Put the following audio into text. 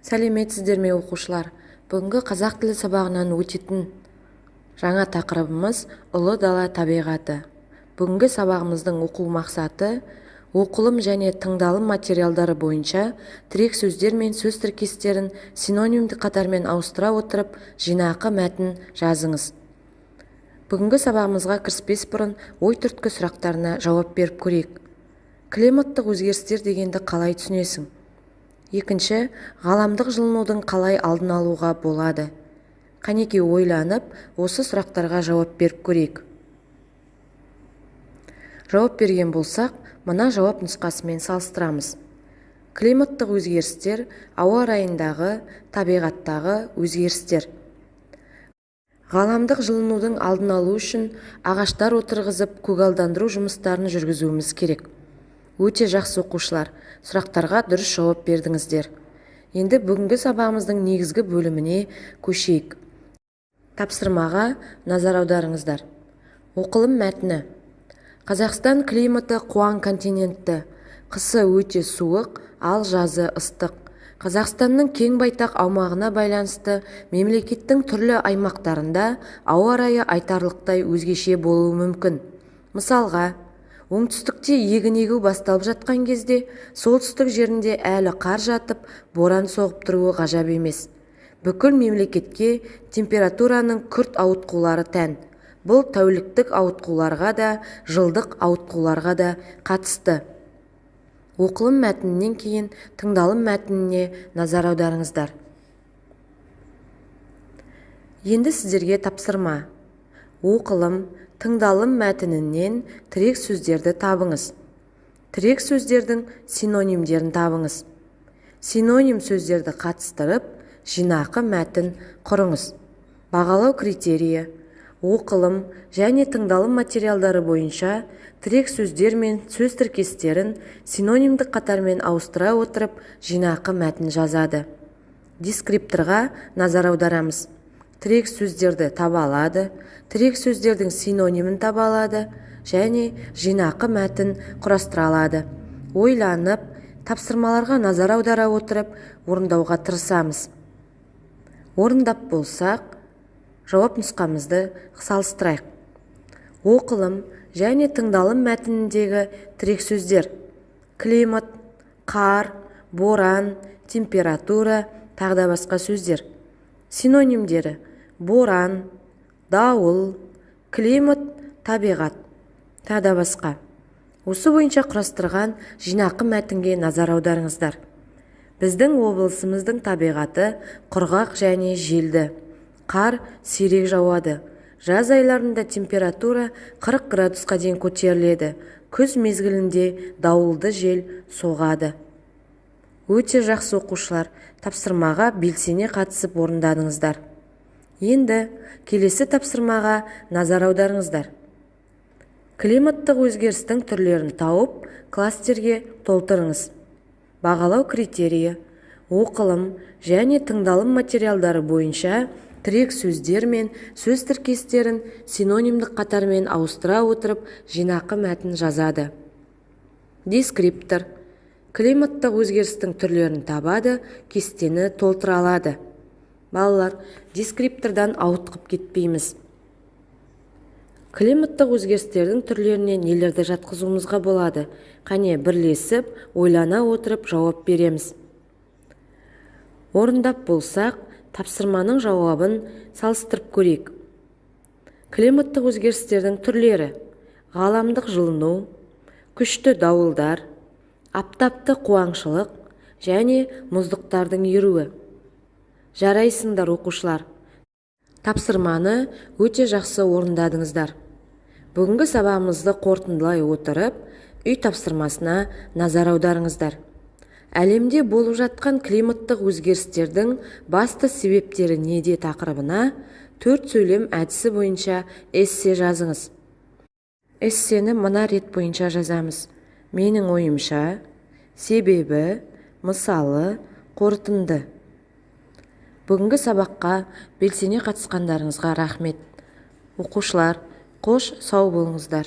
Сәлеметсіздер ме, оқушылар! Бүгінгі қазақ тілі сабағынан өтетін жаңа тақырыбымыз: «Ұлы дала табиғаты». Бүгінгі сабағымыздың оқу мақсаты: оқылым және тыңдалым материалдары бойынша тірек сөздер мен сөз тіркестерін синонимдік қатармен ауыстыра отырып, жинақы мәтін жазыңыз. Бүгінгі сабағымызға кіріспес бұрын ой түрткі сұрақтарына жауап беріп көрейік. Климаттық өзгерістер дегенді қалай түсінесің? Екінші, ғаламдық жылынудың қалай алдын алуға болады? Қанеки, ойланып, осы сұрақтарға жауап беріп көрейік. Жауап берген болсақ, мына жауап нұсқасымен салыстырамыз. Климаттық өзгерістер – ауа райындағы, табиғаттағы өзгерістер. Ғаламдық жылынудың алдын алу үшін ағаштар отырғызып, көгалдандыру жұмыстарын жүргізуіміз керек. Өте жақсы, оқушылар, сұрақтарға дұрыс жауап бердіңіздер. Енді бүгінгі сабағымыздың негізгі бөліміне көшейік. Тапсырмаға назар аударыңыздар. Оқылым мәтіні. Қазақстан климаты қуаң континентті. Қысы өте суық, ал жазы ыстық. Қазақстанның кең байтақ аумағына байланысты мемлекеттің түрлі аймақтарында ауа райы айтарлықтай өзгеше болуы мүмкін. Мысалға, оңтүстікте егін егу басталып жатқан кезде солтүстік жерінде әлі қар жатып, боран соғып тұруы ғажап емес. Бүкіл мемлекетке температураның күрт ауытқулары тән. Бұл тәуліктік ауытқуларға да, жылдық ауытқуларға да қатысты. Оқылым мәтінінен кейін тыңдалым мәтініне назар аударыңыздар. Енді сіздерге тапсырма. Оқылым, тыңдалым мәтінінен тірек сөздерді табыңыз. Тірек сөздердің синонимдерін табыңыз. Синоним сөздерді қатыстырып, жинақы мәтін құрыңыз. Бағалау критерийі: оқылым және тыңдалым материалдары бойынша тірек сөздер мен сөз тіркестерін синонимдік қатармен ауыстыра отырып, жинақы мәтін жазады. Дескрипторға назар аударамыз. Тірек сөздерді таба алады, тірек сөздердің синонимін таба алады және жинақы мәтін құрастыра алады. Ойланып, тапсырмаларға назар аудара отырып, орындауға тырысамыз. Орындап болсақ, жауап нұсқамызды салыстырайық. Оқылым және тыңдалым мәтініндегі тірек сөздер: климат, қар, боран, температура, тағы да басқа сөздер. Синонимдері: боран, дауыл, климат, табиғат, тағы да басқа. Осы бойынша құрастырған жинақы мәтінге назар аударыңыздар. Біздің облысымыздың табиғаты құрғақ және желді. Қар сирек жауады. Жаз айларында температура 40 градусқа дейін көтеріледі. Күз мезгілінде дауылды жел соғады. Өте жақсы, оқушылар, тапсырмаға белсене қатысып орындадыңыздар. Енді келесі тапсырмаға назар аударыңыздар. Климаттық өзгерістің түрлерін тауып, кластерге толтырыңыз. Бағалау критерийі: оқылым және тыңдалым материалдары бойынша тірек сөздер мен сөз тіркестерін синонимдік қатармен ауыстыра отырып, жинақы мәтін жазады. Дескриптор: климаттық өзгерістің түрлерін табады, кестені толтыра алады. Балалар, дескриптордан ауытқып кетпейміз. Климаттық өзгерістердің түрлеріне нелерді жатқызуымызға болады? Қане, бірлесіп ойлана отырып жауап береміз. Орындап болсақ, тапсырманың жауабын салыстырып көрейік. Климаттық өзгерістердің түрлері: ғаламдық жылыну, күшті дауылдар, аптапты қуаңшылық және мұздықтардың еруі. Жарайсыңдар, оқушылар! Тапсырманы өте жақсы орындадыңыздар. Бүгінгі сабағымызды қорытындылай отырып, үй тапсырмасына назар аударыңыздар. Әлемде болып жатқан климаттық өзгерістердің басты себептері неде тақырыбына төрт сөйлем әдісі бойынша эссе жазыңыз. Эссені мына рет бойынша жазамыз: менің ойымша, себебі, мысалы, қорытынды. Бүгінгі сабаққа белсене қатысқандарыңызға рахмет, оқушылар. Қош, сау болыңыздар!